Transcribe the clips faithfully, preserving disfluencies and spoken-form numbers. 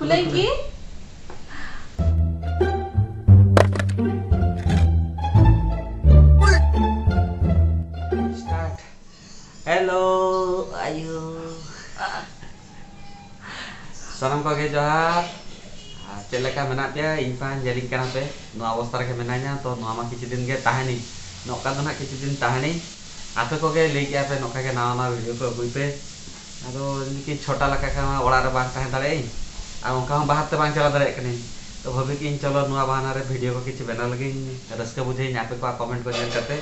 ᱠᱷᱩᱞᱟᱹᱭ ᱜᱮ᱾ Start. Hello, ᱟᱭᱳ᱾ ᱥᱟᱱᱟᱢ ᱠᱚᱜᱮ ᱡᱚᱦᱟᱨ᱾ ᱟᱨ ᱪᱮᱫ ᱞᱮᱠᱟ ᱢᱮᱱᱟᱜ ᱯᱮᱭᱟ? ᱤᱧ ᱯᱟᱦᱟᱧ ᱧᱮᱞᱤᱧ ᱠᱟᱱᱟ ᱯᱮ, ᱱᱚᱣᱟ ᱚᱵᱚᱥᱛᱟ ᱨᱮᱜᱮ ᱢᱮᱱᱟᱧᱟ᱾ ᱛᱚ ᱱᱚᱣᱟ ᱢᱟ ᱠᱤᱪᱷᱩ ᱫᱤᱱ ᱜᱮ ᱛᱟᱦᱮᱱᱤᱧ, ᱱᱚᱝᱠᱟ ᱫᱚ ᱱᱟᱦᱟᱜ ᱠᱤᱪᱷᱩ ᱫᱤᱱ ᱛᱟᱦᱮᱱᱤᱧ᱾ ᱟᱯᱮ ᱠᱚᱜᱮ ᱞᱟᱹᱭ ᱠᱮᱜᱼᱟ ᱯᱮ ᱱᱚᱝᱠᱟ ᱜᱮ ᱱᱟᱣᱟ ᱱᱟᱣᱟ ᱵᱷᱤᱰᱤᱭᱳ ᱠᱚ ᱟᱹᱜᱩᱭ ᱯᱮ᱾ ᱟᱫᱚ ᱤᱧ ᱠᱤ ᱪᱷᱳᱴᱟ ᱞᱮᱠᱟ ᱠᱷᱟᱱ ᱢᱟ ᱚᱲᱟᱜ ᱨᱮ ᱵᱟᱝ ᱛᱟᱦᱮᱸ ᱫᱟᱲᱮᱭᱟᱜ ᱟᱹᱧ᱾ ᱟᱨ ᱚᱱᱠᱟ ᱦᱚᱸ ᱵᱟᱦᱟᱨ ᱛᱮ ᱵᱟᱝ ᱪᱟᱞᱟᱣ ᱫᱟᱲᱮᱭᱟᱜ ᱠᱟᱹᱱᱟᱹᱧ᱾ ᱛᱚ ᱵᱷᱟᱹᱵᱤ ᱠᱤᱧ ᱪᱚᱞᱚ ᱱᱚᱣᱟ ᱵᱟᱦᱟᱱᱟ ᱨᱮ ᱵᱷᱤᱰᱤᱭᱳ ᱠᱚ ᱠᱤᱪᱷᱩ ᱵᱮᱱᱟᱣ ᱞᱟᱹᱜᱤᱫ, ᱨᱟᱹᱥᱠᱟᱹ ᱵᱩᱡᱷᱟᱹᱣᱤᱧ ᱟᱯᱮ ᱠᱚᱣᱟᱜ ᱠᱚᱢᱮᱱᱴ ᱠᱚ ᱧᱮᱞ ᱠᱟᱛᱮ᱾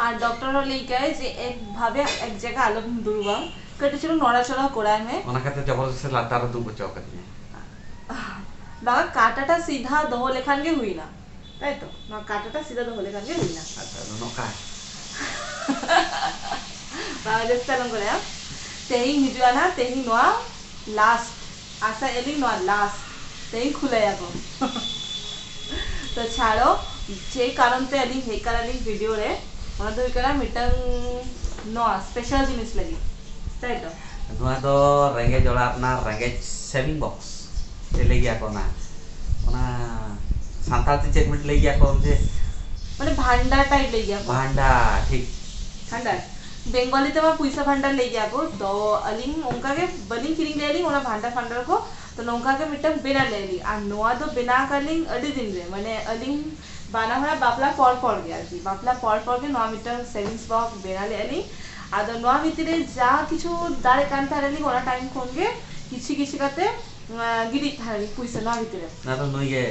ᱟᱨ ᱰᱚᱠᱴᱚᱨ ᱦᱚᱸ ᱞᱟᱹᱭ ᱠᱟᱭ ᱡᱮ ᱮᱠ ᱵᱷᱟᱵᱮ ᱮᱠ ᱡᱟᱭᱜᱟ ᱟᱞᱚᱢ ᱫᱩᱲᱩᱵᱟ, ᱠᱟᱹᱴᱤᱡ ᱪᱩᱞᱩᱝ ᱱᱚᱲᱟ ᱪᱚᱲᱟ ᱠᱚᱨᱟᱭ ᱢᱮ᱾ ᱚᱱᱟ ᱠᱷᱟᱹᱛᱤᱨ ᱡᱚᱵᱚᱨᱫᱚᱥᱛᱤ ᱞᱟᱛᱟᱨ ᱨᱮ ᱫᱩᱲᱩᱵ ᱦᱚᱪᱚ ᱠᱟᱫᱤᱧᱟ᱾ ᱵᱟᱝᱟ, ᱠᱟᱴᱟᱴᱟ ᱥᱤᱫᱷᱟ ᱫᱚᱦᱚ ᱞᱮᱠᱷᱟᱱ ᱜᱮ ᱦᱩᱭᱱᱟ, ᱛᱟᱭ ᱛᱚ? ᱱᱚᱣᱟ ᱠᱟᱴᱟᱴᱟ ᱥᱤᱫᱷᱟ ᱫᱚᱦᱚ ᱞᱮᱠᱷᱟᱱ ᱜᱮ ᱦᱩᱭᱱᱟ᱾ ᱟᱪᱪᱷᱟ, ᱟᱫᱚ ᱱᱚᱝᱠᱟ᱾ ᱵᱟᱝᱟ, ᱡᱟᱹᱥᱛᱤ ᱟᱞᱚᱢ ᱠᱚᱨᱟᱭᱟ᱾ ᱛᱮᱦᱮᱧ ᱦᱤᱡᱩᱜᱼᱟ ᱱᱟ, ᱛᱮᱦᱮᱧ ᱱᱚᱣᱟ ᱞᱟᱥᱴ, ᱟᱥᱟ ᱮᱞᱤᱧ ᱱᱚᱣᱟ ᱞᱟᱥᱴ, ᱛᱮᱦᱮᱧ ᱠᱷᱩᱞᱟᱹᱭᱟᱠᱚ᱾ ᱛᱚ ᱪᱷᱟᱲᱚ, ᱡᱮ ᱠᱟᱨᱚᱱ ᱛᱮ ᱟᱹᱞᱤᱧ ᱦᱮᱡ ᱠᱟᱱᱟᱞᱤᱧ ᱵᱷᱤᱰᱤᱭᱳ ᱨᱮ, ᱚᱱᱟ ᱫᱚ ᱦᱩᱭᱩᱜ ᱠᱟᱱᱟ ᱢᱤᱫᱴᱟᱝ ᱱᱚᱣᱟ ᱥᱯᱮᱥᱟᱞ ᱡᱤᱱᱤᱥ ᱞᱟᱹᱜᱤᱫ, ᱛᱟᱭ ᱛᱚ? ᱱᱚᱣᱟ ᱫᱚ ᱨᱮᱸᱜᱮᱡ ᱚᱲᱟᱜ ᱨᱮᱱᱟᱜ ᱨᱮᱸᱜᱮᱡ ᱥᱮᱵᱷᱤᱝ ᱵᱚᱠᱥ ᱪᱮᱫ ᱞᱟᱹᱭ ᱜᱮᱭᱟ ᱠᱚ ᱚᱱᱟ, ᱚᱱᱟ ᱥᱟᱱᱛᱟᱲ ᱛᱮ ᱪᱮᱫ ᱢᱤᱫ ᱞᱟᱹᱭ ᱜᱮᱭᱟ ᱠᱚ ᱡᱮ ᱢᱟᱱᱮ ᱵᱷᱟᱱᱰᱟᱨ ᱴᱟᱭᱤᱯ ᱞᱟᱹᱭ ᱜᱮᱭᱟ ᱠᱚ᱾ ᱵᱷᱟᱱᱰᱟᱨ, ᱴᱷᱤᱠ᱾ ᱵᱷᱟᱱᱰᱟᱨ, ᱵᱮᱝᱜᱚᱞᱤ ᱛᱮᱢᱟ ᱯᱩᱭᱥᱟ ᱵᱷᱟᱱᱰᱟᱨ ᱞᱟᱹᱭ ᱜᱮᱭᱟ ᱠᱚ, ᱛᱚ ᱟᱹᱞᱤᱧ ᱚᱱᱠᱟ ᱜᱮ ᱵᱟᱹᱞᱤᱧ ᱠᱤᱨᱤᱧ ᱞᱮᱫᱟ ᱞᱤᱧ ᱚᱱᱟ ᱵᱷᱟᱱᱰᱟᱨ ᱯᱷᱟᱱᱰᱟᱨ ᱠᱚ, ᱛᱚ ᱱᱚᱝᱠᱟ ᱜᱮ ᱢᱤᱫᱴᱟᱝ ᱵᱮᱱᱟᱣ ᱞᱮᱫᱟ ᱞᱤᱧ᱾ ᱟᱨ ᱱᱚᱣᱟ ᱫᱚ ᱵᱮᱱᱟᱣ ᱟᱠᱟᱫ ᱞᱤᱧ ᱟᱹᱰᱤ ᱫᱤᱱ ᱨᱮ, ᱢᱟᱱᱮ ᱟᱹᱞᱤᱧ ᱵᱟᱱᱟ ᱦᱚᱲᱟᱜ ᱵᱟᱯᱞᱟ ᱯᱚᱨ ᱯᱚᱨ ᱜᱮ ᱟᱨᱠᱤ, ᱵᱟᱯᱞᱟ ᱯᱚᱨ ᱯᱚᱨ ᱜᱮ ᱱᱚᱣᱟ ᱢᱤᱫᱴᱟᱝ ᱥᱮᱵᱷᱤᱝᱥ ᱵᱚᱠᱥ ᱵᱮᱱᱟᱣ ᱞᱮᱫᱟ ᱞᱤᱧ᱾ ᱟᱫᱚ ᱱᱚᱣᱟ ᱵᱷᱤᱛᱤᱨ ᱨᱮ ᱡᱟ ᱠᱤᱪᱷᱩ ᱫᱟᱲᱮ ᱠᱟᱱ ᱛᱟᱦᱮᱸ ᱞᱤᱧ ᱚᱱᱟ ᱴᱟᱭᱤᱢ ᱠᱷᱚᱱ ᱜᱮ ᱠᱤᱪᱷᱤ ᱠᱤᱪᱷᱤ ᱠᱟᱛᱮ, ᱟᱸ, ᱜᱤᱰᱤᱭᱮᱫ ᱛᱟᱦᱮᱸ ᱞᱤᱧ ᱯᱩᱭᱥᱟᱹ ᱱᱚᱣᱟ ᱵᱷᱤᱛᱤᱨ ᱨᱮ᱾ ᱚᱱᱟ ᱫᱚ ᱱᱩᱭ ᱜᱮ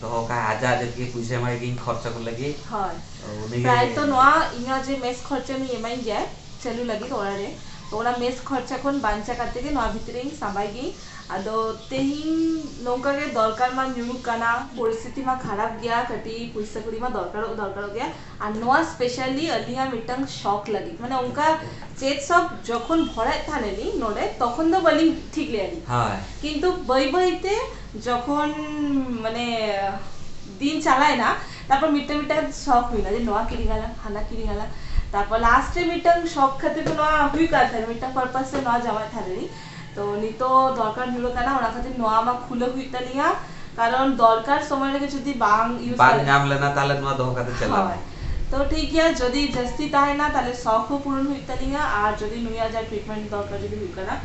ᱫᱚᱦᱚ ᱠᱟᱜᱼᱟ, ᱟᱡᱟᱜ ᱡᱟᱹᱛᱤ ᱜᱮ ᱯᱩᱭᱥᱟᱹ ᱮᱢᱟᱭ ᱜᱤᱧ ᱠᱷᱚᱨᱪᱟ ᱠᱚ ᱞᱟᱹᱜᱤᱫ᱾ ᱦᱳᱭ᱾ ᱛᱚ ᱩᱱᱤ ᱜᱮ ᱯᱨᱟᱭ ᱛᱚ ᱱᱚᱣᱟ ᱤᱧᱟᱹᱜ ᱡᱮ ᱢᱮᱥ ᱠᱷᱚᱨᱪᱟ ᱩᱱᱤ ᱮᱢᱟᱹᱧ ᱜᱮᱭᱟᱭ ᱪᱟᱹᱞᱩ ᱞᱟᱹᱜᱤᱫ ᱚᱲᱟᱜ ᱨᱮ, ᱛᱚ ᱚᱱᱟ ᱢᱮᱥ ᱠᱷᱚᱨᱪᱟ ᱠᱷᱚᱱ ᱵᱟᱧᱪᱟᱣ ᱠᱟᱛᱮ ᱜᱮ ᱱᱚᱣᱟ ᱵᱷᱤᱛᱨᱤ ᱨᱮᱧ ᱥᱟᱢᱵᱟᱭ ᱜᱤᱧ᱾ ᱟᱫᱚ ᱛᱮᱦᱮᱧ ᱱᱚᱝᱠᱟ ᱜᱮ ᱫᱚᱨᱠᱟᱨ ᱢᱟ ᱧᱩᱨᱩᱜ ᱠᱟᱱᱟ, ᱯᱚᱨᱤᱥᱛᱷᱤᱛᱤ ᱢᱟ ᱠᱷᱟᱨᱟᱯ ᱜᱮᱭᱟ, ᱠᱟᱹᱴᱤᱡ ᱯᱩᱭᱥᱟᱹ ᱠᱩᱲᱤ ᱢᱟ ᱫᱚᱨᱠᱟᱨᱚᱜ ᱫᱚᱨᱠᱟᱨᱚᱜ ᱜᱮᱭᱟ᱾ ᱟᱨ ᱱᱚᱣᱟ ᱥᱯᱮᱥᱟᱞᱤ ᱟᱹᱞᱤᱧᱟᱜ ᱢᱤᱫᱴᱟᱝ ᱥᱚᱠ ᱞᱟᱹᱜᱤᱫ, ᱢᱟᱱᱮ ᱚᱱᱠᱟ ᱪᱮᱫ ᱥᱚᱠ ᱡᱚᱠᱷᱚᱱ ᱵᱷᱚᱨᱟᱭᱮᱫ ᱛᱟᱦᱮᱱᱟᱞᱤᱧ ᱱᱚᱰᱮ, ᱛᱚᱠᱷᱚᱱ ᱫᱚ ᱵᱟᱹᱞᱤᱧ ᱴᱷᱤᱠ ᱞᱮᱫᱟ ᱞᱤᱧ᱾ ᱦᱳᱭ᱾ ᱠᱤᱱᱛᱩ ᱵᱟᱹᱭ ᱵᱟᱹᱭ ᱛᱮ ᱡᱚᱠᱷᱚᱱ ᱢᱟᱱᱮ ᱫᱤᱱ ᱪᱟᱞᱟᱣᱮᱱᱟ, ᱛᱟᱨᱯᱚᱨ ᱢᱤᱫᱴᱟᱝ ᱢᱤᱫᱴᱟᱝ ᱥᱚᱠ ᱦᱩᱭᱱᱟ ᱡᱮ ᱱᱚᱣᱟ ᱠᱤᱨᱤᱧ ᱟᱞᱟᱝ, ᱦᱟᱱᱟ ᱠᱤᱨᱤᱧ ᱟᱞᱟᱝ᱾ ᱛᱟᱨᱯᱚᱨ ᱞᱟᱥᱴ ᱨᱮ ᱢᱤᱫᱴᱟᱝ ᱥᱚᱠ ᱠᱷᱟᱹᱛᱤᱨ ᱛᱮ ᱱᱚᱣᱟ ᱦᱩᱭᱩᱜ ᱠᱟᱱ ᱛᱟᱦᱮᱸᱱᱟ, ᱢᱤᱫᱴᱟᱝ ᱯᱟᱨᱯᱟᱥ ᱛᱮ ᱱᱚᱣᱟ ᱡᱚᱢᱟᱭᱮᱫ ᱛᱟᱦᱮᱱᱟᱞᱤᱧ᱾ ᱛᱚ ᱱᱤᱛᱚᱜ ᱫᱚᱨᱠᱟᱨ ᱧᱩᱨᱩᱜ ᱠᱟᱱᱟ, ᱚᱱᱟ ᱠᱷᱟᱹᱛᱤᱨ ᱱᱚᱣᱟ ᱢᱟ ᱠᱷᱩᱞᱟᱹ ᱦᱩᱭᱩᱜ ᱛᱟᱞᱤᱧᱟ, ᱠᱟᱨᱚᱱ ᱫᱚᱨᱠᱟᱨ ᱥᱚᱢᱚᱭ ᱨᱮᱜᱮ ᱡᱩᱫᱤ ᱵᱟᱝ use ᱵᱟᱝ ᱫᱟᱲᱮ- ᱧᱟᱢ ᱞᱮᱱᱟ, ᱛᱟᱦᱞᱮ ᱱᱚᱣᱟ ᱫᱚᱦᱚ ᱠᱟᱛᱮ ᱪᱟᱞᱟᱣ᱾ ᱦᱳᱭ᱾ ᱛᱚ ᱴᱷᱤᱠ ᱜᱮᱭᱟ, ᱡᱩᱫᱤ ᱡᱟᱹᱥᱛᱤ ᱛᱟᱦᱮᱱᱟ ᱛᱟᱦᱞᱮ ᱥᱚᱠ ᱦᱚᱸ ᱯᱩᱨᱚᱱ ᱦᱩᱭᱩᱜ ᱛᱟᱞᱤᱧᱟ, ᱟᱨ ᱡᱩᱫᱤ ᱱᱩᱭᱟᱜ ᱡᱟ treatment ᱫᱚᱨᱠᱟᱨ ᱡᱩᱫᱤ ᱦᱩᱭᱩᱜ ᱠᱟᱱᱟ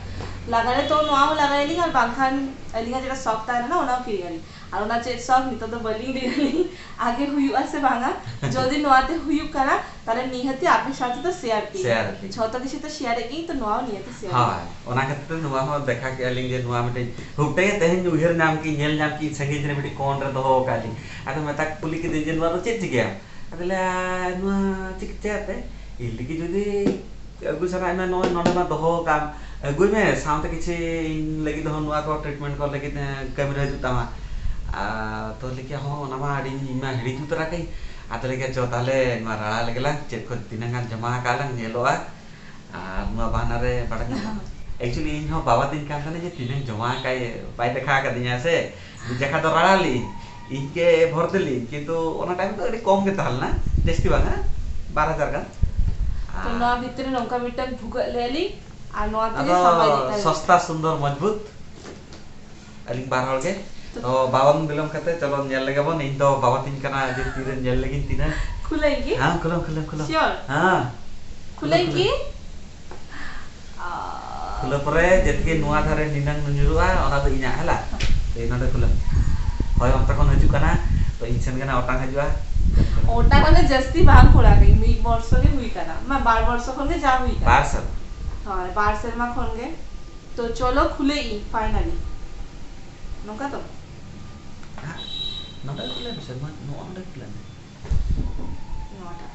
ᱞᱟᱜᱟᱨᱮ, ᱛᱚ ᱱᱚᱣᱟ ᱦᱚᱸ ᱞᱟᱜᱟᱭᱟᱞᱤᱧ, ᱟᱨ ᱵᱟᱝᱠᱷᱟᱱ ᱟᱹᱞᱤᱧᱟᱜ ᱡᱮᱴᱟ ᱥᱚᱠ ᱛᱟᱦᱮᱱᱟ ᱚᱱᱟ ᱦᱚᱸ ᱠᱤᱨᱤᱧ ᱟᱹᱞᱤᱧ᱾ ᱟᱨ ᱚᱱᱟ ᱪᱮᱫ ᱥᱚᱠ ᱱᱤᱛᱚᱜ ᱫᱚ ᱵᱟᱹᱞᱤᱧ ᱞᱟᱹᱭ ᱫᱟᱲᱮᱭᱟᱜ, ᱟᱜᱮ ᱦᱩᱭᱩᱜᱼᱟ ᱥᱮ ᱵᱟᱝᱟ᱾ ᱡᱩᱫᱤ ᱱᱚᱣᱟᱛᱮ ᱦᱩᱭᱩᱜ ᱠᱟᱱᱟ, ᱛᱟᱦᱞᱮ ᱱᱤᱦᱟᱹᱛᱤ ᱟᱯᱮ ᱥᱟᱶᱛᱮ ᱫᱚ share ᱯᱮ᱾ Share ᱯᱮ᱾ ᱡᱷᱚᱛᱚ ᱠᱤᱪᱷᱩ ᱛᱚ share ᱮᱫ ᱜᱤᱧ, ᱛᱚ ᱱᱚᱣᱟ ᱦᱚᱸ ᱱᱤᱦᱟᱹᱛᱤ share᱾ ᱦᱳᱭ, ᱚᱱᱟ ᱠᱷᱟᱹᱛᱤᱨ ᱛᱮ ᱱᱚᱣᱟ ᱦᱚᱸ ᱫᱮᱠᱷᱟ ᱠᱮᱜᱼᱟ ᱞᱤᱧ ᱡᱮ ᱱᱚᱣᱟ ᱢᱤᱫᱴᱮᱡ ᱦᱩᱴᱮ ᱛᱮᱦᱮᱧ ᱩᱭᱦᱟᱹᱨ ᱧᱟᱢ ᱠᱮᱜᱼᱤᱧ, ᱧᱮᱞ ᱧᱟᱢ ᱠᱮᱜᱼᱤᱧ ᱥᱟᱺᱜᱤᱧ ᱨᱮ ᱢᱤᱫᱴᱮᱡ ᱠᱚᱱ ᱨᱮ ᱫᱚᱦᱚ ᱟᱠᱟᱫ ᱞᱤᱧ᱾ ᱟᱫᱚ ᱢᱮᱛᱟ ᱠᱩᱞᱤ ᱠᱤᱫᱟᱹᱧ ᱡᱮ, "ᱱᱚᱣᱟ ᱫᱚ ᱪᱮᱫ ᱪᱤᱠᱟᱹᱭᱟ?" ᱟᱫᱚ ᱞᱟᱹᱭᱟ, "ᱱᱚᱣᱟ ᱪᱮᱫ ᱪᱤᱠᱟᱹᱭᱟᱯᱮ? ᱤᱧ ᱞᱟᱹᱜᱤᱫ ᱡᱩᱫᱤ ᱟᱹᱜᱩ ᱥᱟᱱᱟᱭᱮᱫ ᱢᱮ, ᱱᱚᱜᱼᱚᱭ ᱱᱚᱰᱮ ᱢᱟ ᱫᱚᱦᱚ ᱠᱟᱜ ᱟᱢ, ᱟᱹᱜᱩᱭ ᱢᱮ, ᱥᱟᱶᱛᱮ ᱠᱤᱪᱷᱤ ᱤᱧ ᱞᱟᱹᱜᱤᱫ ᱦᱚᱸ ᱱᱚᱣᱟ ᱠᱚ treatment ᱠᱚ ᱞᱟᱹᱜᱤᱫ, ᱮᱸ, ᱠᱟᱹᱢᱤ ᱨᱮ ᱦᱤᱡᱩᱜ ᱛᱟᱢᱟ᱾" ᱟᱨ ᱛᱚ ᱞᱟᱹᱭ ᱠᱮᱜᱼᱟ, "ᱦᱚᱸ, ᱚᱱᱟ ᱢᱟ ᱟᱹᱰᱤ, ᱤᱧ ᱢᱟ ᱦᱤᱲᱤᱧ ᱩᱛᱟᱹᱨ ᱟᱠᱟᱫᱟᱹᱧ᱾" ᱟᱫᱚ ᱞᱟᱹᱭ ᱠᱮᱜᱼᱟ, "ᱪᱚ ᱛᱟᱦᱞᱮ ᱱᱚᱣᱟ ᱨᱟᱲᱟ ᱞᱮᱜᱮ ᱞᱟᱝ, ᱪᱮᱫ ᱠᱚ ᱛᱤᱱᱟᱹᱜ ᱜᱟᱱ ᱡᱚᱢᱟ ᱟᱠᱟᱫ ᱞᱟᱝ ᱧᱮᱞᱚᱜᱼᱟ᱾" ᱟᱨ ᱱᱚᱣᱟ ᱵᱟᱦᱟᱱᱟ ᱨᱮ ᱵᱟᱲᱟᱭ ᱧᱟᱢᱚᱜᱼᱟ᱾ Actually, ᱤᱧ ᱦᱚᱸ ᱵᱟᱵᱟ ᱛᱤᱧ ᱠᱟᱱ ᱛᱟᱦᱮᱱᱟ ᱡᱮ ᱛᱤᱱᱟᱹᱜ ᱡᱚᱢᱟ ᱟᱠᱟᱫ, ᱵᱟᱭ ᱫᱮᱠᱷᱟ ᱟᱠᱟᱫᱤᱧᱟ ᱥᱮ᱾ ᱢᱤᱫ ᱡᱟᱠᱷᱟ ᱫᱚ ᱨᱟᱲᱟ ᱞᱮᱫᱟᱹᱧ, ᱤᱧ ᱜᱮ ᱵᱷᱚᱨᱛᱤ ᱞᱮᱫᱟᱹᱧ, ᱠᱤᱱᱛᱩ ᱚᱱᱟ time ᱫᱚ ᱟᱹᱰᱤ ᱠᱚᱢ ᱜᱮ ᱛᱟᱦᱮᱸ ᱞᱮᱱᱟ, ᱡᱟᱹᱥᱛᱤ ᱵᱟᱝᱟ, ᱵᱟᱨ ᱦᱟᱡᱟᱨ ᱜᱟᱱ᱾ ᱛᱚ, ᱟᱨ ᱱᱚᱣᱟ ᱵᱷᱤᱛᱨᱤ ᱨᱮ ᱱᱚᱝᱠᱟ ᱢᱤᱫᱴᱟᱝ ᱵᱷᱩᱜᱟᱹᱜ ᱞᱮᱫᱼᱟ ᱞᱤᱧ, ᱟᱨ ᱱᱚᱣᱟ ᱛᱮᱜᱮ ᱟᱫᱚ ᱥᱟᱯᱷᱟᱭ ᱦᱩᱭᱩᱜ ᱛᱟᱞᱤᱧᱟ᱾ ᱥᱚᱥᱛᱟ, ᱥᱩᱱᱫᱚᱨ, ᱢᱚᱡᱽᱵᱩᱛ, ᱟᱹᱞᱤᱧ ᱵᱟᱨ ᱦᱚᱲ ᱜᱮ᱾ ᱛᱚ, ᱛᱚ, ᱵᱟᱵᱚᱱ ᱵᱤᱞᱚᱢ ᱠᱟᱛᱮ ᱪᱚᱞᱚ ᱧᱮᱞ ᱞᱮᱜᱮ ᱵᱚᱱ, ᱤᱧ ᱫᱚ ᱵᱟᱵᱟ ᱛᱤᱧ ᱠᱟᱱᱟ, ᱡᱮ ᱛᱤᱨᱮ ᱧᱮᱞ ᱞᱮᱜᱤᱧ ᱛᱤᱱᱟᱹᱜ᱾ ᱠᱷᱩᱞᱟᱹᱭ ᱜᱮ? ᱦᱮᱸ, ᱠᱷᱩᱞᱟᱹᱣ, ᱠᱷᱩᱞᱟᱹᱣ, ᱠᱷᱩᱞᱟᱹᱣ᱾ Sure? ᱦᱮᱸ᱾ ᱠᱷᱩᱞᱟᱹᱭ ᱠᱷᱩᱞᱟᱹᱣ᱾ ᱜᱮ? ᱠᱷᱩᱞᱟᱹ ᱯᱚᱨᱮ ᱡᱮᱛᱠᱮ ᱱᱚᱣᱟ ᱫᱷᱟᱨᱮ ᱱᱤᱱᱟᱹᱝ ᱧᱩᱨᱩᱜᱼᱟ, ᱚᱱᱟ ᱫᱚ ᱤᱧᱟᱹᱜ, ᱦᱮᱞᱟ? ᱛᱚ ᱱᱚᱰᱮ ᱠᱷᱩᱞᱟᱹ᱾ ᱦᱳᱭ, ᱚᱱᱛᱮ ᱠᱷᱚᱱ ᱦᱤᱡᱩᱜ ᱠᱟᱱᱟ, ᱛᱚ ᱤᱧ ᱥᱮᱱ ᱠᱟᱱᱟ, ᱚᱴᱟᱝ ᱦᱤᱡᱩᱜᱼᱟ᱾ ᱚᱴᱟᱝ ᱢᱟᱱᱮ ᱡᱟᱹᱥᱛᱤ ᱵᱟᱝ ᱠᱷᱚᱲᱟ ᱜᱮ, ᱢᱤᱫ ᱵᱚᱨᱥᱚ ᱜᱮ ᱦᱩᱭ ᱠᱟᱱᱟ, ᱢᱟ ᱵᱟᱨ ᱵᱚᱨᱥᱚ ᱠᱷᱚᱱ ᱜᱮ ᱡᱟ ᱦᱩᱭ ᱠᱟᱱᱟ᱾ ᱵᱟᱨ ᱥᱮᱨᱢᱟ᱾ ᱦᱳᱭ, ᱵᱟᱨ ᱥᱮᱨᱢᱟ ᱠᱷᱚᱱ ᱜᱮ᱾ ᱛᱚ ᱪᱚᱞᱚ ᱠᱷᱩᱞᱟᱹᱭ ᱤᱧ finally᱾ ᱱᱚᱝᱠᱟ ᱛᱚ? ᱦᱮᱸ, ᱱᱚᱰᱮ ᱠᱷᱩᱞᱟᱹᱭ ᱢᱮᱥᱮ, ᱱᱚᱣᱟ, ᱱᱚᱜᱼᱚ ᱱᱚᱰᱮ ᱠᱷᱩᱞᱟᱹᱭ ᱢᱮ᱾ ᱱᱚᱣᱟᱴᱟᱜ᱾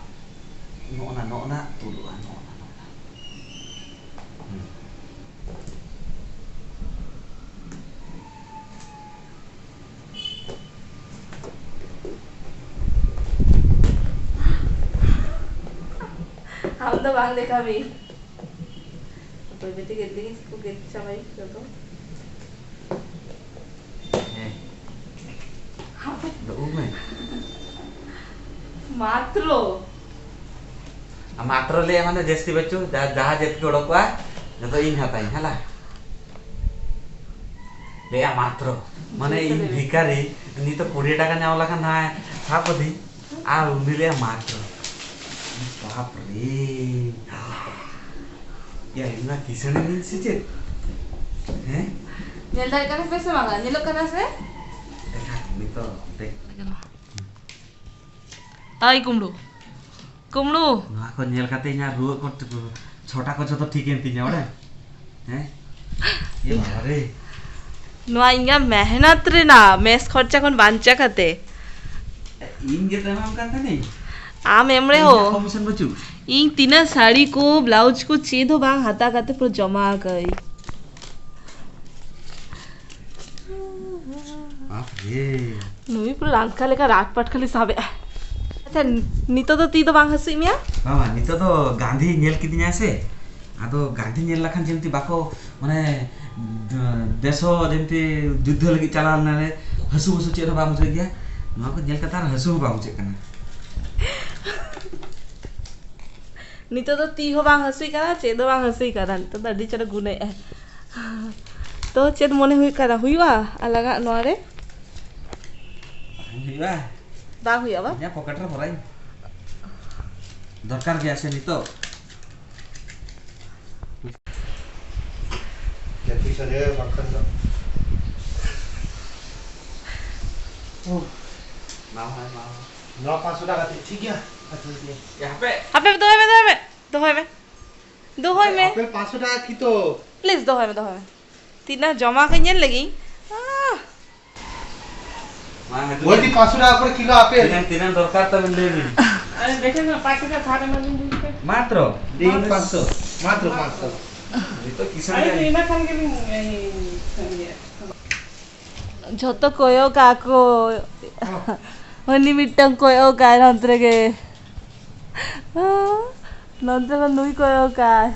ᱱᱚᱜᱼᱚ ᱱᱟ, ᱱᱚᱜᱼᱚ ᱱᱟ ᱛᱩᱫᱩᱜᱼᱟ, ᱱᱚᱜᱼᱚ ᱱᱟ, ᱱᱚᱜᱼᱚ ᱱᱟ᱾ ᱦᱩᱸ᱾ ᱟᱢ ᱫᱚ ᱵᱟᱝ ᱫᱮᱠᱷᱟᱣ ᱢᱮ᱾ ᱚᱠᱚᱭ ᱵᱮᱴᱤ ᱜᱮᱫ ᱞᱟᱹᱜᱤᱫ ᱠᱚ ᱜᱮᱫ ᱪᱟᱵᱟᱭ ᱡᱚᱛᱚ᱾ ᱦᱮᱸ᱾ ᱦᱟᱯᱮ᱾ ᱫᱚ ᱩᱵ ᱢᱮ᱾ ᱢᱟᱛᱨᱚ᱾ ᱟᱢ ᱢᱟᱛᱨᱚ ᱞᱟᱹᱭ ᱢᱟᱱᱮ ᱡᱟᱹᱥᱛᱤ ᱵᱟᱹᱪᱩ, ᱡᱟ-, ᱡᱟᱦᱟᱸ ᱡᱟᱹᱛ ᱜᱮ ᱚᱰᱚᱠᱚᱜᱼᱟ, ᱡᱚᱛᱚ ᱤᱧ ᱦᱟᱛᱟᱣᱤᱧ, ᱦᱮᱞᱟ᱾ ᱞᱟᱹᱭᱟ ᱢᱟᱛᱨᱚ᱾ ᱢᱟᱱᱮ ᱤᱧ ᱵᱷᱤᱠᱟᱨᱤ, ᱱᱤᱛᱚᱜ ᱠᱩᱲᱤ ᱴᱟᱠᱟ ᱧᱟᱢ ᱞᱮᱠᱷᱟᱱ ᱦᱟᱸᱜ ᱥᱟᱵ ᱠᱟᱹᱫᱤᱧ᱾ ᱟᱨ ᱩᱱᱤ ᱞᱟᱹᱭᱟ ᱢᱟᱛᱨᱚ᱾ ᱵᱟᱯ ᱨᱮ᱾ ᱭᱟ, ᱤᱧ ᱢᱟ ᱠᱤᱥᱟᱹᱬ ᱮᱱᱟᱹᱧ ᱥᱮ ᱪᱮᱫ? ᱦᱮᱸ? ᱧᱮᱞ ᱫᱟᱲᱮᱭᱟᱜ ᱠᱟᱱᱟ ᱯᱮ ᱥᱮ ᱵᱟᱝᱟ? ᱧᱮᱞᱚᱜ ᱠᱟᱱᱟ ᱥᱮ? ᱫᱮᱠᱷᱟ, ᱱᱤᱛᱚᱜ ᱫᱮᱠᱷ᱾ ᱟᱭ ᱠᱩᱢᱲᱩ᱾ ᱠᱩᱢᱲᱩ᱾ ᱱᱚᱣᱟ ᱠᱚ ᱧᱮᱞ ᱠᱟᱛᱮ ᱤᱧᱟᱹᱜ ᱨᱩᱣᱟᱹ ᱠᱚ ᱴᱤᱠ-, ᱪᱷᱚᱴᱟ ᱠᱚ ᱡᱷᱚᱛᱚ ᱴᱷᱤᱠ ᱮᱱ ᱛᱤᱧᱟ, ᱵᱟᱲᱟᱭ? ᱦᱮᱸ? ᱮ ᱵᱟᱵᱟ ᱨᱮ᱾ ᱱᱚᱣᱟ ᱤᱧᱟᱹᱜ ᱢᱮᱦᱱᱚᱛ ᱨᱮᱱᱟᱜ, ᱢᱮᱥ ᱠᱷᱚᱨᱪᱟ ᱠᱷᱚᱱ ᱵᱟᱧᱪᱟᱣ ᱠᱟᱛᱮ᱾ ᱤᱧ ᱜᱮ ᱛᱚ ᱮᱢᱟᱢ ᱠᱟᱱ ᱛᱟᱦᱮᱱᱤᱧ᱾ ᱟᱢ ᱮᱢ ᱨᱮᱦᱚᱸ᱾ ᱤᱧᱟᱹᱜ ᱠᱚᱢᱤᱥᱚᱱ ᱵᱟᱹᱪᱩᱜ? ᱤᱧ ᱛᱤᱱᱟᱹᱜ ᱥᱟᱹᱲᱤ ᱠᱚ, ᱵᱞᱟᱣᱩᱡᱽ ᱠᱚ ᱪᱮᱫ ᱦᱚᱸ ᱵᱟᱝ ᱦᱟᱛᱟᱣ ᱠᱟᱛᱮ ᱯᱩᱨᱟᱹ ᱡᱚᱢᱟ ᱟᱠᱟᱫᱟᱹᱧ᱾ ᱵᱟᱯ ᱨᱮ᱾ ᱱᱩᱭ ᱯᱩᱨᱟᱹ ᱨᱟᱱᱠᱟ ᱞᱮᱠᱟ ᱨᱟᱴ ᱯᱟᱴ ᱠᱷᱟᱹᱞᱤ ᱥᱟᱵᱮᱜᱼᱟ᱾ ᱟᱪᱪᱷᱟ, ᱱᱤᱛᱚᱜ ᱫᱚ ᱛᱤ ᱫᱚ ᱵᱟᱝ ᱦᱟᱹᱥᱩᱭᱮᱫ ᱢᱮᱭᱟ? ᱵᱟᱝ, ᱵᱟᱝ, ᱱᱤᱛᱚᱜ ᱫᱚ ᱜᱟᱱᱫᱷᱤ ᱧᱮᱞ ᱠᱤᱫᱤᱧᱟ ᱥᱮ, ᱟᱫᱚ ᱜᱟᱱᱫᱷᱤ ᱧᱮᱞ ᱞᱮᱠᱷᱟᱱ ᱡᱮᱢᱛᱤ ᱵᱟᱠᱚ, ᱢᱟᱱᱮ, ᱫ-, ᱫᱮᱥ ᱦᱚᱸ ᱡᱮᱢᱛᱤ ᱡᱩᱫᱽᱫᱷᱚ ᱞᱟᱹᱜᱤᱫ ᱪᱟᱞᱟᱣ ᱞᱮᱱᱟ ᱞᱮ, ᱦᱟᱹᱥᱩ ᱦᱟᱹᱥᱩ ᱪᱮᱫ ᱦᱚᱸ ᱵᱟᱝ ᱵᱩᱡᱷᱟᱹᱜ ᱜᱮᱭᱟ᱾ ᱱᱚᱣᱟ ᱠᱚ ᱧᱮᱞ ᱠᱟᱛᱮ ᱟᱨ ᱦᱟᱹᱥᱩ ᱦᱚᱸ ᱵᱟᱝ ᱵᱩᱡᱷᱟᱹᱜ ᱠᱟᱱᱟ᱾ ᱱᱤᱛᱚᱜ ᱫᱚ ᱛᱤ ᱦᱚᱸ ᱵᱟᱝ ᱦᱟᱹᱥᱩᱭ ᱠᱟᱱᱟ, ᱪᱮᱫ ᱦᱚᱸ ᱵᱟᱝ ᱦᱟᱹᱥᱩᱭ ᱠᱟᱱᱟ, ᱱᱤᱛᱚᱜ ᱫᱚ ᱟᱹᱰᱤ ᱪᱚᱨᱚᱠ ᱜᱩᱱᱟᱹᱭᱮᱫᱼᱟ᱾ ᱛᱚ ᱪᱮᱫ ᱢᱚᱱᱮ ᱦᱩᱭᱩᱜ ᱠᱟᱱᱟ, ᱦᱩᱭᱩᱜᱼᱟ ᱟᱞᱟᱝᱟᱜ ᱱᱚᱣᱟ ᱨᱮ? ᱵᱟᱝ ᱦᱩᱭᱩᱜᱼᱟ᱾ ᱵᱟᱝ ᱦᱩᱭᱩᱜᱼᱟ ᱵᱟᱝ? ᱤᱧᱟᱹᱜ ᱯᱚᱠᱮᱴ ᱨᱮ ᱵᱷᱚᱨᱟᱭ ᱢᱮ᱾ ᱫᱚᱨᱠᱟᱨ ᱜᱮᱭᱟ ᱥᱮ ᱱᱤᱛᱚᱜ? ᱡᱟᱹᱯᱤᱫ ᱥᱟᱰᱮ ᱵᱟᱝᱠᱷᱟᱱ ᱫᱚ᱾ ᱩᱦ᱾ ᱢᱟ, ᱢᱟ, ᱢᱟ, ᱢᱟ᱾ ᱱᱚᱣᱟ ᱯᱟᱸᱪᱥᱚ ᱴᱟᱠᱟ ᱛᱮ, ᱴᱷᱤᱠ ᱜᱮᱭᱟ? ᱟᱪᱪᱷᱟ, ᱴᱷᱤᱠ ᱜᱮᱭᱟ᱾ ᱮ, ᱦᱟᱯᱮ᱾ ᱦᱟᱯᱮ, ᱫᱚᱦᱚᱭ ᱢᱮ, ᱫᱚᱦᱚᱭ ᱢᱮ, ᱫᱚᱦᱚᱭ ᱢᱮ, ᱫᱚᱦᱚᱭ ᱢᱮ᱾ ᱟᱯᱮᱞ ᱯᱟᱸᱪᱥᱚ ᱴᱟᱠᱟ ᱠᱤᱞᱳ᱾ ᱯᱞᱤᱡ, ᱫᱚᱦᱚᱭ ᱢᱮ, ᱫᱚᱦᱚᱭ ᱢᱮ᱾ ᱛᱤᱱᱟᱹᱜ ᱡᱚᱢᱟ ᱠᱚ ᱧᱮᱞ ᱞᱮᱜᱤᱧ᱾ ᱟᱦ᱾ ᱢᱟ, ᱦᱤᱡᱩᱜ ᱵᱚᱞ ᱢᱮ᱾ ᱫᱤ, ᱯᱟᱸᱪᱥᱚ ᱴᱟᱠᱟ ᱠᱚᱨᱮ ᱠᱤᱞᱳ ᱟᱯᱮᱞ᱾ ᱛᱤᱱᱟᱹᱜ, ᱛᱤᱱᱟᱹᱜ ᱫᱚᱨᱠᱟᱨ ᱛᱟᱵᱮᱱ ᱞᱟᱹᱭ ᱵᱤᱱ᱾ ᱟᱨᱮ, ᱫᱮᱠᱷᱮ ᱱᱟ, ᱯᱟᱸᱪ ᱦᱟᱡᱟᱨ ᱫᱷᱟᱨ ᱮᱢᱟ ᱞᱤᱧ ᱵᱤᱱ ᱥᱮ᱾ ᱢᱟᱛᱨᱚ᱾ ᱛᱤᱱ ᱯᱟᱸᱪᱥᱚ, ᱢᱟᱛᱨᱚ ᱯᱟᱸᱪᱥᱚ᱾ ᱱᱤᱛᱚᱜ ᱠᱤᱥᱟᱹᱬ ᱟᱨᱮ, ᱠᱟᱱᱟ᱾ ᱤᱱᱟᱹ ᱠᱷᱟᱱ ᱜᱮᱞᱤᱧ, ᱤᱭᱟᱹ, ᱤᱭᱟᱹ᱾ ᱡᱷᱚᱛᱚ ᱠᱚᱭᱚᱜ ᱠᱟᱜ ᱠᱚ᱾ ᱦᱚᱸ᱾ ᱩᱱᱤ ᱢᱤᱫᱴᱟᱝ ᱠᱚᱭᱚᱜ ᱠᱟᱜ ᱱᱚᱱᱛᱮ ᱨᱮᱜᱮ᱾ ᱱᱚᱱᱛᱮ ᱠᱷᱚᱱ ᱱᱩᱭ ᱠᱚᱭᱚᱜ ᱠᱟᱜ᱾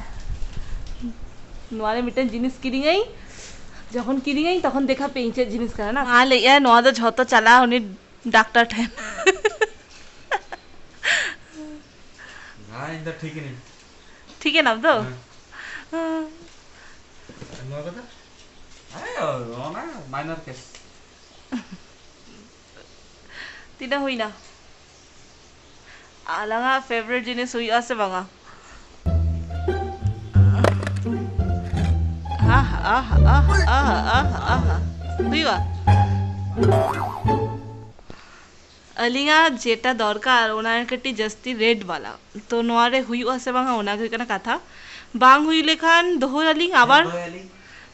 ᱱᱚᱣᱟ ᱨᱮ ᱢᱤᱫᱴᱟᱝ ᱡᱤᱱᱤᱥ ᱠᱤᱨᱤᱧᱟᱹᱧ᱾ ᱡᱚᱠᱷᱚᱱ ᱠᱤᱨᱤᱧᱟᱹᱧ, ᱛᱚᱠᱷᱚᱱ ᱫᱮᱠᱷᱟ ᱯᱮ ᱤᱧ ᱪᱮᱫ ᱡᱤᱱᱤᱥ ᱠᱟᱱᱟ ᱱᱟ᱾ ᱢᱟ ᱞᱟᱹᱭᱮᱜᱼᱟ, ᱱᱚᱣᱟ ᱫᱚ ᱡᱷᱚᱛᱚ ᱪᱟᱞᱟᱜᱼᱟ ᱩᱱᱤ ᱰᱟᱠᱛᱟᱨ ᱴᱷᱮᱱ᱾ ᱦᱮᱸ, ᱤᱧ ᱫᱚ ᱴᱷᱤᱠ ᱜᱤᱱᱟᱹᱧ᱾ ᱴᱷᱤᱠ ᱮᱱᱟᱢ ᱛᱚ? ᱦᱮᱸ᱾ ᱦᱮᱸ᱾ ᱱᱚᱣᱟ ᱠᱚᱫᱚ? ᱦᱮᱸ, ᱚᱱᱟ minor case᱾ ᱛᱤᱱᱟᱹᱜ ᱦᱩᱭᱱᱟ? ᱟᱞᱟᱝᱟᱜ favourite ᱡᱤᱱᱤᱥ ᱦᱩᱭᱩᱜᱼᱟ ᱥᱮ ᱵᱟᱝᱟ? ᱟᱦ, ᱟᱦ, ᱟᱦ, ᱟᱦ, ᱟᱦ, ᱟᱦ᱾ ᱦᱩᱭᱩᱜᱼᱟ? ᱟᱹᱞᱤᱧᱟᱜ ᱡᱮᱴᱟ ᱫᱚᱨᱠᱟᱨ, ᱚᱱᱟ ᱠᱟᱹᱴᱤᱡ ᱡᱟᱹᱥᱛᱤ ᱨᱮᱴ ᱵᱟᱞᱟ᱾ ᱛᱚ, ᱱᱚᱣᱟ ᱨᱮ ᱦᱩᱭᱩᱜᱼᱟ ᱥᱮ ᱵᱟᱝᱟ, ᱚᱱᱟ ᱜᱮ ᱦᱩᱭᱩᱜ ᱠᱟᱱᱟ ᱠᱟᱛᱷᱟ᱾ ᱵᱟᱝ ᱦᱩᱭ ᱞᱮᱠᱷᱟᱱ ᱫᱚᱦᱚᱭᱟᱞᱤᱧ ᱟᱵᱟᱨ᱾ ᱫᱚᱦᱚᱭᱟᱞᱤᱧ᱾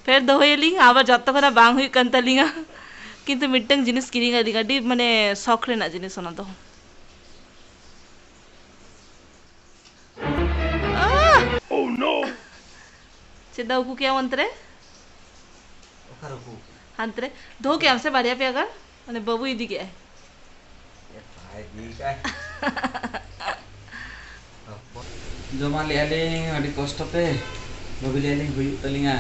ᱯᱷᱮᱨ ᱫᱚᱦᱚᱭᱟᱞᱤᱧ, ᱟᱵᱟᱨ ᱡᱚᱛᱚ ᱠᱷᱚᱱᱟᱜ ᱵᱟᱝ ᱦᱩᱭᱩᱜ ᱠᱟᱱ ᱛᱟᱹᱞᱤᱧᱟ᱾ ᱠᱤᱱᱛᱩ ᱢᱤᱫᱴᱟᱝ ᱡᱤᱱᱤᱥ ᱠᱤᱨᱤᱧ ᱟᱹᱞᱤᱧ, ᱟᱹᱰᱤ, ᱢᱟᱱᱮ, ᱥᱚᱠ ᱨᱮᱱᱟᱜ ᱡᱤᱱᱤᱥ ᱚᱱᱟ ᱫᱚ᱾ ᱟᱦ! Oh no! ᱪᱮᱫᱟᱜ ᱩᱠᱩ ᱠᱮᱜᱼᱟᱢ ᱚᱱᱛᱮ ᱨᱮ? ᱚᱠᱟᱨᱮ ᱩᱠᱩ? ᱦᱟᱱᱛᱮ ᱨᱮ᱾ ᱫᱚᱦᱚ ᱠᱮᱜᱼᱟᱢ ᱥᱮ ᱵᱟᱨᱭᱟ ᱯᱮᱭᱟ ᱜᱟᱱ? ᱢᱟᱱᱮ, ᱵᱟᱹᱵᱩ ᱤᱫᱤ ᱠᱮᱜᱼᱟᱭ᱾ ᱮ, ᱵᱟᱭ ᱤᱫᱤ ᱠᱟᱜᱼᱟᱭ᱾ ᱡᱚᱢᱟ ᱞᱮᱜᱼᱟ ᱞᱤᱧ ᱟᱹᱰᱤ ᱠᱚᱥᱴᱚ ᱛᱮ, ᱵᱷᱟᱹᱵᱤ ᱞᱮᱜᱼᱟ ᱞᱤᱧ ᱦᱩᱭᱩᱜ ᱛᱟᱹᱞᱤᱧᱟ᱾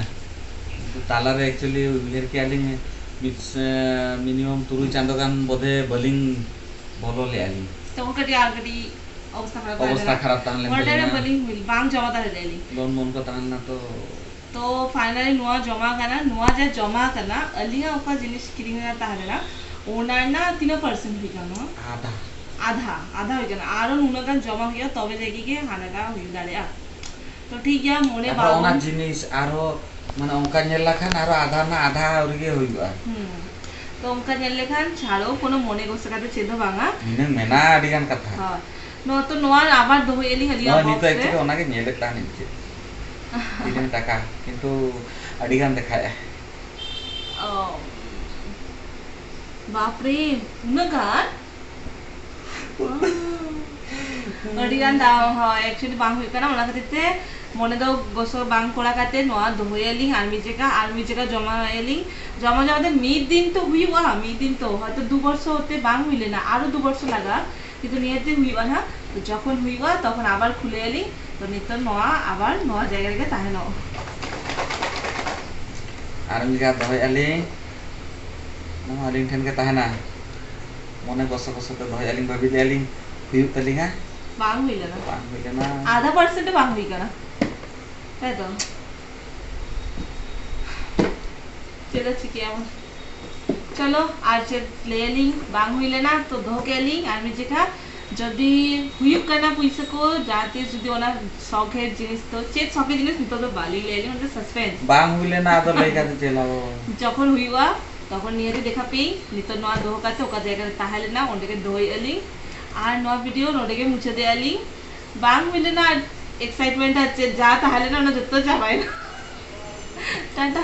ᱠᱤᱱᱛᱩ ᱛᱟᱞᱟᱨᱮ actually ᱩᱭᱦᱟᱹᱨ ᱠᱮᱜᱼᱟ ᱞᱤᱧ, ᱢᱤᱫ ᱥᱮ-, minimum ᱛᱩᱨᱩᱭ ᱪᱟᱸᱫᱳ ᱜᱟᱱ ᱵᱚᱫᱷᱮ ᱵᱟᱹᱞᱤᱧ ᱵᱚᱞᱚ ᱞᱮᱜᱼᱟ ᱞᱤᱧ᱾ ᱛᱚ ᱠᱟᱹᱴᱤᱡ ᱟᱨ ᱠᱟᱹᱴᱤᱡ ᱚᱵᱚᱥᱛᱟ ᱠᱷᱟᱨᱟᱯ ᱛᱟᱦᱮᱸ ᱚᱵᱚᱥᱛᱟ ᱞᱮᱱᱟ᱾ ᱠᱷᱟᱨᱟᱯ ᱛᱟᱦᱮᱸ ᱞᱮᱱ ᱚᱱᱟ time ᱨᱮ ᱛᱟᱹᱞᱤᱧᱟ᱾ ᱵᱟᱹᱞᱤᱧ ᱦᱩᱭ, ᱵᱟᱝ ᱡᱚᱢᱟ ᱫᱟᱲᱮ ᱞᱮᱜᱼᱟ ᱞᱤᱧ᱾ loan ᱢᱳᱱ ᱠᱚ ᱛᱟᱦᱮᱸ ᱞᱮᱱᱟ ᱛᱚ᱾ ᱛᱚ finally ᱱᱚᱣᱟ ᱡᱚᱢᱟ ᱠᱟᱱᱟ, ᱱᱚᱣᱟ ᱡᱟ ᱡᱚᱢᱟ ᱠᱟᱱᱟ, ᱟᱹᱞᱤᱧᱟᱜ ᱚᱠᱟ ᱡᱤᱱᱤᱥ ᱠᱤᱨᱤᱧ ᱨᱮᱱᱟᱜ ᱛᱟᱦᱮᱸ ᱞᱮᱱᱟ, ᱚᱱᱟ ᱨᱮᱱᱟᱜ ᱛᱤᱱᱟᱹᱜ percent ᱦᱩᱭ ᱠᱟᱱᱟ ᱱᱚᱣᱟ? ᱟᱫᱷᱟ᱾ ᱟᱫᱷᱟ, ᱟᱫᱷᱟ ᱦᱩᱭ ᱠᱟᱱᱟ᱾ ᱟᱨᱚ ᱱᱩᱱᱟᱹᱜ ᱜᱟᱱ ᱡᱚᱢᱟ ᱦᱩᱭᱩᱜᱼᱟ, ᱛᱚᱵᱮ ᱡᱟᱭᱜᱟ ᱜᱮ ᱦᱟᱱᱟᱴᱟᱜ ᱦᱩᱭ ᱫᱟᱲᱮᱭᱟᱜᱼᱟ᱾ ᱛᱚ ᱴᱷᱤᱠ ᱜᱮᱭᱟ, ᱢᱚᱱᱮ ᱟᱨᱦᱚᱸ ᱚᱱᱟ ᱵᱟᱵᱚᱱ ᱡᱤᱱᱤᱥ ᱟᱨᱦᱚᱸ, ᱢᱟᱱᱮ, ᱚᱱᱠᱟ ᱧᱮᱞ ᱞᱮᱠᱷᱟᱱ ᱟᱨᱦᱚᱸ ᱟᱫᱷᱟ ᱨᱮᱱᱟᱜ ᱟᱫᱷᱟ ᱟᱹᱣᱨᱤ ᱜᱮ ᱦᱩᱭᱩᱜᱼᱟ᱾ ᱦᱩᱸ᱾ ᱛᱚ ᱚᱱᱠᱟ ᱧᱮᱞ ᱞᱮᱠᱷᱟᱱ ᱪᱷᱟᱲᱚ, ᱠᱳᱱᱳ ᱢᱚᱱᱮ ᱜᱚᱥᱟ ᱠᱟᱛᱮ ᱪᱮᱫ ᱦᱚᱸ ᱵᱟᱝᱟ᱾ ᱤᱱᱟᱹ ᱢᱮᱱᱟᱜᱼᱟ ᱟᱹᱰᱤ ᱜᱟᱱ ᱠᱟᱛᱷᱟ᱾ ᱦᱳᱭ᱾ ᱱᱚᱣᱟ ᱛᱚ, ᱱᱚᱣᱟ ᱟᱵᱟᱨ ᱫᱚᱦᱚᱭᱮᱫ ᱞᱤᱧ ᱟᱹᱞᱤᱧᱟᱜ ᱱᱚᱜᱼᱚᱭ ᱱᱤᱛᱚᱜ box ᱨᱮ᱾ Actually ᱚᱱᱟᱜᱮ ᱧᱮᱞᱮᱫ ᱛᱟᱦᱮᱱᱤᱧ ᱪᱮᱫ ᱛᱤᱱᱟᱹᱜ ᱴᱟᱠᱟ, ᱠᱤᱱᱛᱩ ᱟᱹᱰᱤ ᱜᱟᱱ ᱫᱮᱠᱷᱟᱭᱮᱜᱼᱟ᱾ ᱚ, ᱵᱟᱯᱨᱮ, ᱩᱱᱟᱹᱜ ᱜᱟᱱ? ᱟᱹᱰᱤ ᱜᱟᱱ ᱫᱟᱢ, ᱦᱳᱭ, actually ᱵᱟᱝ ᱦᱩᱭᱩᱜ ᱠᱟᱱᱟ, ᱚᱱᱟ ᱠᱷᱟᱹᱛᱤᱨ ᱛᱮ ᱢᱚᱱᱮ ᱫᱚ ᱜᱚᱥᱚ ᱵᱟᱝ ᱠᱚᱲᱟ ᱠᱟᱛᱮ ᱱᱚᱣᱟ ᱫᱚᱦᱚᱭᱟᱞᱤᱧ ᱟᱨ ᱢᱤᱫ ᱡᱟᱭᱜᱟ, ᱟᱨ ᱢᱤᱫ ᱡᱟᱭᱜᱟ ᱡᱚᱢᱟᱭᱟᱞᱤᱧ᱾ ᱡᱚᱢᱟ ᱡᱚᱢᱟ ᱛᱮ ᱢᱤᱫ ᱫᱤᱱ ᱛᱚ ᱦᱩᱭᱩᱜᱼᱟ, ᱢᱤᱫ ᱫᱤᱱ ᱛᱚ ᱦᱚᱭᱛᱚ ᱫᱩ ᱵᱚᱨᱥᱚ ᱛᱮ ᱵᱟᱝ ᱦᱩᱭ ᱞᱮᱱᱟ, ᱟᱨᱚ ᱫᱩ ᱵᱚᱨᱥᱚ ᱞᱟᱜᱟᱜᱼᱟ, ᱠᱤᱱᱛᱩ ᱱᱤᱭᱟᱹ ᱛᱮ ᱦᱩᱭᱩᱜᱼᱟ ᱱᱟᱦᱟᱜ᱾ ᱛᱚ ᱡᱚᱠᱷᱚᱱ ᱦᱩᱭᱩᱜᱼᱟ ᱛᱚᱠᱷᱚᱱ ᱟᱵᱟᱨ ᱠᱷᱩᱞᱟᱹᱭᱟᱞᱤᱧ᱾ ᱛᱚ ᱱᱤᱛᱚᱜ ᱱᱚᱣᱟ ᱟᱵᱟᱨ ᱱᱚᱣᱟ ᱡᱟᱭᱜᱟ ᱨᱮᱜᱮ ᱛᱟᱦᱮᱱᱚᱜ᱾ ᱟᱨ ᱢᱤᱫ ᱡᱟᱭᱜᱟ ᱫᱚᱦᱚᱭᱮᱫᱼᱟ ᱞᱤᱧ, ᱱᱚᱣᱟ ᱟᱹᱞᱤᱧ ᱴᱷᱮᱱ ᱜᱮ ᱛᱟᱦᱮᱱᱟ᱾ ᱢᱚᱱᱮ ᱜᱚᱥᱚ ᱜᱚᱥᱚ ᱛᱮ ᱫᱚᱦᱚᱭᱮᱫᱼᱟ ᱞᱤᱧ, ᱵᱷᱟᱹᱵᱤ ᱞᱮᱫᱼᱟ ᱞᱤᱧ ᱦᱩᱭᱩᱜ ᱛᱟᱹᱞᱤᱧᱟ᱾ ᱵᱟᱝ ᱦᱩᱭ ᱞᱮᱱᱟ᱾ ᱵᱟᱝ ᱦᱩᱭ ᱞᱮᱱᱟ᱾ ᱟᱫᱷᱟ percent ᱦᱚᱸ ᱵᱟᱝ ᱦᱩᱭ ᱠᱟᱱᱟ᱾ ᱛᱟᱭ ᱛᱚ? ᱪᱮᱫ ᱮ ᱪᱤᱠᱟᱹᱭᱟ? ᱪᱚᱞᱚ, ᱟᱨ ᱪᱮᱫ ᱞᱟᱹᱭᱟᱞᱤᱧ, ᱵᱟᱝ ᱦᱩᱭ ᱞᱮᱱᱟ ᱛᱚ ᱫᱚᱦᱚ ᱠᱮᱫ ᱞᱤᱧ ᱟᱨ ᱢᱤᱫ ᱡᱮᱠᱷᱟ᱾ ᱡᱩᱫᱤ ᱦᱩᱭᱩᱜ ᱠᱟᱱᱟ ᱯᱩᱭᱥᱟᱹ ᱠᱚ, ᱡᱟᱦᱟᱸ ᱛᱤᱥ ᱡᱩᱫᱤ ᱚᱱᱟ ᱥᱚᱠᱷᱮᱨ ᱡᱤᱱᱤᱥ ᱫᱚ, ᱪᱮᱫ ᱥᱚᱠᱷᱮᱨ ᱡᱤᱱᱤᱥ ᱱᱤᱛᱚᱜ ᱫᱚ ᱵᱟᱹᱞᱤᱧ ᱞᱟᱹᱭᱟᱞᱤᱧ, ᱚᱱᱟ ᱫᱚ ᱥᱟᱥᱯᱮᱱᱥ᱾ ᱵᱟᱝ ᱦᱩᱭ ᱞᱮᱱᱟ, ᱟᱫᱚ ᱞᱟᱹᱭ ᱠᱟᱛᱮ ᱪᱮᱫ ᱞᱟᱵᱷ? ᱡᱚᱠᱷᱚᱱ ᱦᱩᱭᱩᱜᱼᱟ ᱛᱚᱠᱷᱚᱱ ᱱᱤᱭᱟᱹ ᱜᱮ ᱫᱮᱠᱷᱟ ᱯᱮᱭᱟᱹᱧ᱾ ᱱᱤᱛᱚᱜ ᱱᱚᱣᱟ ᱫᱚᱦᱚ ᱠᱟᱛᱮ ᱚᱠᱟ ᱡᱟᱭᱜᱟ ᱨᱮ ᱛᱟᱦᱮᱸ ᱞᱮᱱᱟ ᱚᱸᱰᱮ ᱜᱮ ᱫᱚᱦᱚᱭᱮᱫᱼᱟ ᱞᱤᱧ᱾ ᱟᱨ ᱱᱚᱣᱟ ᱵᱷᱤᱰᱤᱭᱳ ᱱᱚᱸᱰᱮ ᱜᱮ ᱢᱩᱪᱟᱹᱫᱮᱜᱼᱟ ᱞᱤᱧ᱾ ᱵᱟᱝ ᱦᱩᱭ ᱞᱮᱱᱟ ᱮᱠᱥᱟᱭᱤᱴᱢᱮᱱᱴ ᱟᱨ ᱪᱮᱫ, ᱡᱟ ᱛᱟᱦᱮᱸ ᱞᱮᱱᱟ ᱚᱱᱟ ᱡᱚᱛᱚ ᱪᱟᱵᱟᱭᱮᱱᱟ᱾ ᱴᱟᱴᱟ᱾